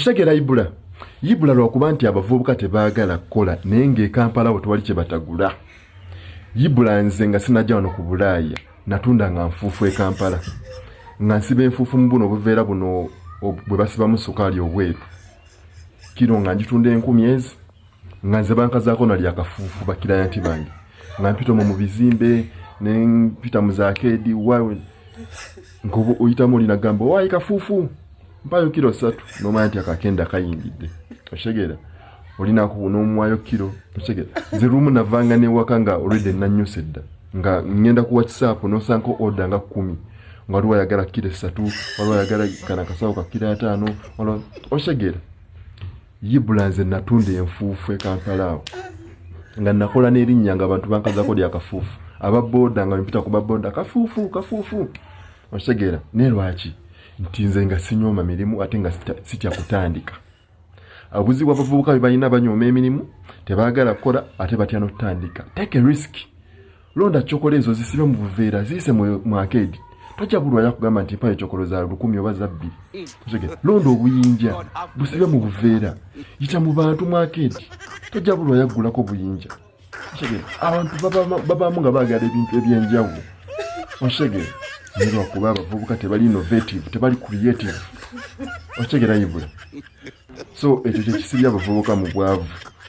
Kitegera Ibula. Ibula lwakuba nti abavubuka tebaagala kukola naye ng'e Kampala awo tewali kye batagula. Ibula nze nga sinajja wano ku Bulaaya natunda nga nfuufu e Kampala. Nga nsiba enfuufu mu buno obuveera buno bwe basibamu sukaali obweru. Kiro nga ngitunda 1000 ezi nga nze bankazaako nali akafuufu bakirayanti bange. Nga mpita omwo mu bizimbe ne mpita mu zaakeedi wa nkobo oyitamu olina gamba waayi kafuufu mpayo kiro 3 n'omanya nti akakenda kayingidde okitegeera olina n'omuwayo kiro okitegeera nze lumu navanga newaka nga already nanyuse dda nga ngenda ku WhatsApp n'osanko order nga 10 nga waliwo ayagala kiro 3 waliwo ayagala kana kasawo ka kiro 5 waliwo okitegeera Ibula nze natunda enfuufu e Kampala awo nga nakola n'erinnya nga abantu bankazako lya kafuufu aba boda nga mpita ku baboda kafuufu kafuufu okitegeera naye lwaki nti nze nga sinyooma mirimu ate nga sitya kutandika obuzibu abavubuka bye balina banyooma emirimu tebaagala kukola ate batya n'okutandika take a risk londa chokolo ezo zisibe mu buveera ziyise mu arcade tojja bulwaya kugamba nti mpayo chokolo za 1000 oba za 2 okitegeera londa obuyinja busibe mu buveera yita mu bantu mu arcade tojja bulwaya kugulako buyinja okitegeera abantu babaamu nga baagala ebintu ebyenjawulo okitegeera naye lwakuba abavubuka tebali innovative tebali creative okitegeera Ibula so ekyo kyekisibye abavubuka mu bwavu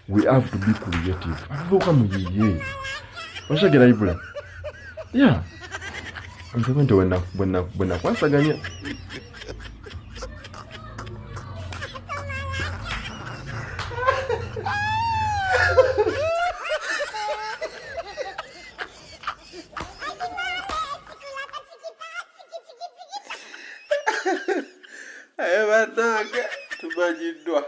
we have to be creative abavubuka muyiye okitegeera Ibula ya nze bwentyo bwe nakwasaganya Aye bannange tumanyiddwa.